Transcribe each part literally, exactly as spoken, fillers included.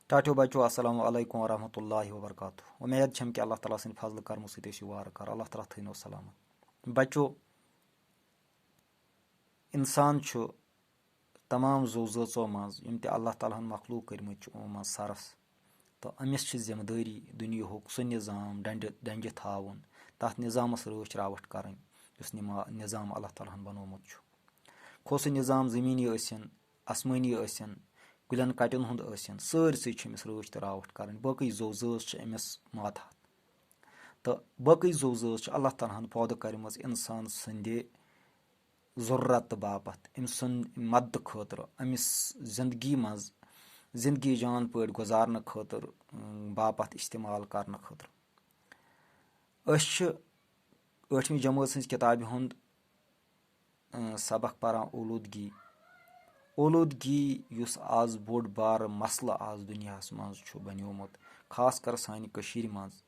ٹاٹھیو بچو، السلام علیکم ورحمۃ اللہ وبرکاتہ۔ امید چھم کہ اللہ تعالیٰ سٕنٛدِ فضلہٕ کرمہٕ سۭتۍ ٲسِو وارٕ کارٕ۔ اللہ تعالیٰ تھٲینو سلامت۔ بچو، انسان چھُ تمام زُو زٲژو منٛز، یِم تہِ اللہ تعالیٰ ہن مخلوق کٔرمٕتۍ چھِ، یِمو منٛز سرس، تہٕ أمِس چھِ ذمہٕ دٲری دُنیاہُک سُہ نظام ڈنڈِ ڈنجہِ تھاوُن، تتھ نظامس رٲچھ راوٹھ کرٕنۍ، یُس نِما نظام اللہ تعالیٰ ہن بنوومُت چھُ۔ کھوٚو سُہ نظام زٔمیٖنی ٲسِن، آسمٲنی ٲسِن، کُلٮ۪ن کَٹٮ۪ن ہُنٛد ٲسِن، سٲرسٕے چھِ أمِس رٲچھ تہٕ راوٹھ کَرٕنۍ۔ باقٕے زُو زٲژ چھِ أمِس ماتحت۔ تہٕ باقٕے زُو زٲژ چھِ اللہ تعالیٰ ہَن پٲدٕ کَرِمٕژ اِنسان سٕنٛدِ ضروٗرت باپَتھ، أمۍ سُنٛد مدد خٲطرٕ، أمِس زِندگی منٛز زِندگی جان پٲٹھۍ گُزارنہٕ خٲطرٕ، اۭں، باپَتھ استعمال کرنہٕ خٲطرٕ۔ أسۍ چھِ ٲٹھمہِ جمٲژ ہٕنٛز کِتابہِ ہُنٛد، اۭں، سبق پران اولوٗدگی۔ اولوٗدگی یُس آز بوٚڑ بارٕ مسلہٕ آز دُنیاہَس منٛز چھُ بنیومُت، خاص کر سانہِ کٔشیٖرِ منٛز۔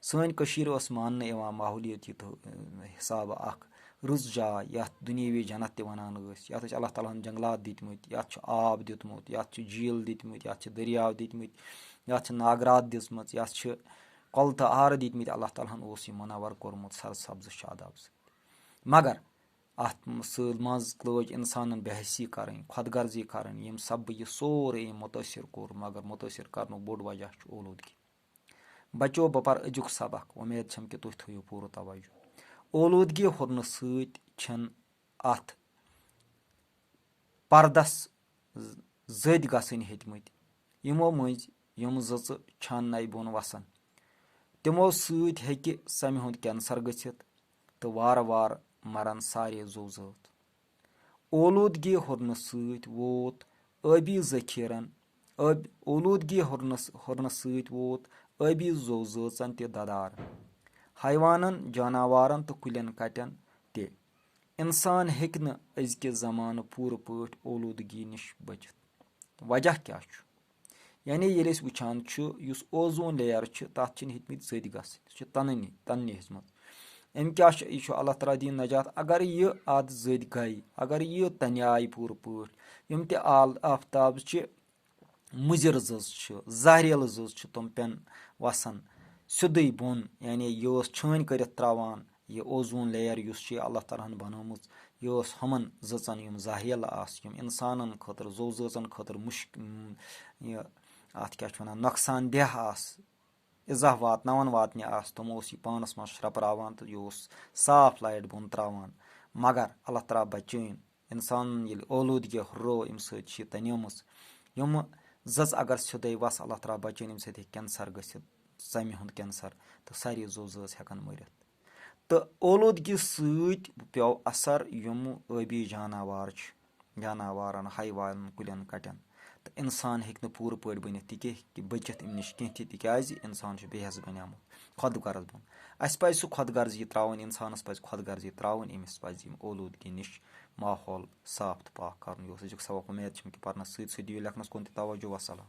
سٲنۍ کٔشیٖر ٲس ماننہٕ یِوان ماحولیٲتی تہٕ، اۭں، حسابہٕ اکھ رٕژ جاے، یَتھ دُنیٲوی جنت تہِ وَنان ٲسۍ، یَتھ ٲسۍ اللہ تعالیٰ ہَن جنگلات دِتمٕتۍ، یَتھ چھُ آب دیُتمُت، یَتھ چھِ جھیٖل دِتمٕتۍ، یَتھ چھِ دٔریاو دِتمٕتۍ، یَتھ چھِ ناگرات دِژمٕژ، یَتھ چھِ کۄلہٕ تہٕ آرٕ دِتمٕتۍ۔ اللہ تعالیٰ ہَن اوس یہِ منور کوٚرمُت سرسبزٕ شاداب سۭتۍ۔ مگر اَتھ سۭتۍ منٛز لٲج اِنسانَن بے حسی کَرٕنۍ، خۄد غرضی کَرٕنۍ، ییٚمہِ سببہٕ یہِ سورُے أمۍ مُتٲثر کوٚر، مگر مُتٲثر کَرنُک بوٚڑ وجہ چھُ اولوٗدگی۔ بچو، بہٕ پَرٕ أزیُک سبق، وۄمید چھَم کہِ تُہۍ تھٲیِو پوٗرٕ توجہ۔ اولوٗدگی ہُرنہٕ سۭتۍ چھَنہٕ اَتھ پردس زٔدۍ گژھٕنۍ ہیٚتمٕتۍ، یِمو مٔنٛزۍ یِم زٕژٕ چھانہٕ نَیہِ بۄن وسان۔ تِمو سۭتۍ ہیٚکہِ ژَمہِ ہُنٛد کینسر گٔژھِتھ تہٕ وارٕ وارٕ مرن سارے زُو زٲژ۔ اولوٗدگی ہُرنہٕ سۭتۍ ووت ٲبی ذخیرن، ٲب-، اولوٗدگی ہُرنس، ہُرنہٕ سۭتۍ ووت ٲبی زُو زٲژن تہِ ددار، حیوانن، جاناوارن تہٕ کُلٮ۪ن کٹٮ۪ن تہِ۔ انسان ہیٚکہِ نہٕ أزکہِ زمانہٕ پوٗرٕ پٲٹھۍ اولوٗدگی نِش بٔچِتھ۔ وجہ کیٛاہ چھُ؟ یعنی ییٚلہِ أسۍ وٕچھان چھِ، یُس اوزون لیئر چھِ، تَتھ چھِنہٕ ہیٚتمٕتۍ زٔدۍ گژھٕنۍ، سُہ چھِ تَنٕنی، تَننی ہیٚژمٕژ۔ أمۍ کیٛاہ چھُ؟ یہِ چھُ اللہ تعالیٰ دِیِن نجات۔ اگر یہِ اَتھ زٔدۍ گٔے، اگر یہِ تَنہِ آیہِ پوٗرٕ پٲٹھۍ، یِم تہِ آل-، آفتاب چھِ، مُضِر زٕژ چھِ، زہریلہٕ زٕژ چھِ، تِم پٮ۪ن وَسان سیوٚدُے بۄن، یعنی یہِ اوس چھٲنۍ کٔرِتھ ترٛاوان۔ یہِ اوزون لیئر یُس چھِ اللہ تعالیٰ ہَن بنٲومٕژ، یہِ اوس ہُمَن زٕژَن، یِم زہریلہٕ آسہٕ، یِم اِنسانَن خٲطرٕ، زُو زٲژَن خٲطرٕ مُشک-، یہِ، اَتھ کیٛاہ چھِ وَنان، نۄقصان دہ آسہٕ، اِزاہ واتناوَن واتنہِ آسہٕ، تِمو اوس یہِ پانَس منٛز شرٛپراوان تہٕ یہِ اوس صاف لایٹ بۄن ترٛاوان۔ مگر اللہ تعالیٰ بچٲیِن، اِنسانَن ییٚلہِ اولوٗدگی ہُرٲو، اَمہِ سۭتۍ چھِ یہِ تَنیمٕژ۔ یِمہٕ زٕژ اگر سیوٚدُے وَسہٕ، اللہ تعالیٰ بچٲیِن، اَمہِ سۭتۍ ہیٚکہِ کینسر گٔژھِتھ، ژَمہِ ہُنٛد کینسر، تہٕ سارے زُو زٲژ ہٮ۪کَن مٔرِتھ۔ تہٕ اولوٗدگی سۭتۍ پیوٚو اثر یِم ٲبی جاناوار چھِ، جاناوارَن، حیوانَن، کُلٮ۪ن کَٹٮ۪ن۔ تہٕ اِنسان ہیٚکہِ نہٕ پوٗرٕ پٲٹھۍ بٔنِتھ تہِ کینٛہہ، کہِ بٔچِتھ اَمہِ نِش کینٛہہ تہِ، تِکیٛازِ اِنسان چھُ بے حٮ۪س بنیومُت، خۄد غرض بوٚن۔ اَسہِ پَزِ سُہ خۄد غرضی ترٛاوٕنۍ، اِنسانَس پَزِ خۄد غرضی ترٛاوٕنۍ، أمِس پَزِ یِم اولوٗدگی نِش ماحول صاف تہٕ پاک کَرُن۔ یہِ اوس أزیُک سبق۔ اُمید چھَم کہِ پَرنَس سۭتۍ سۭتۍ دِیِو لیکھنَس کُن تہِ توجہ۔ وَسَلام۔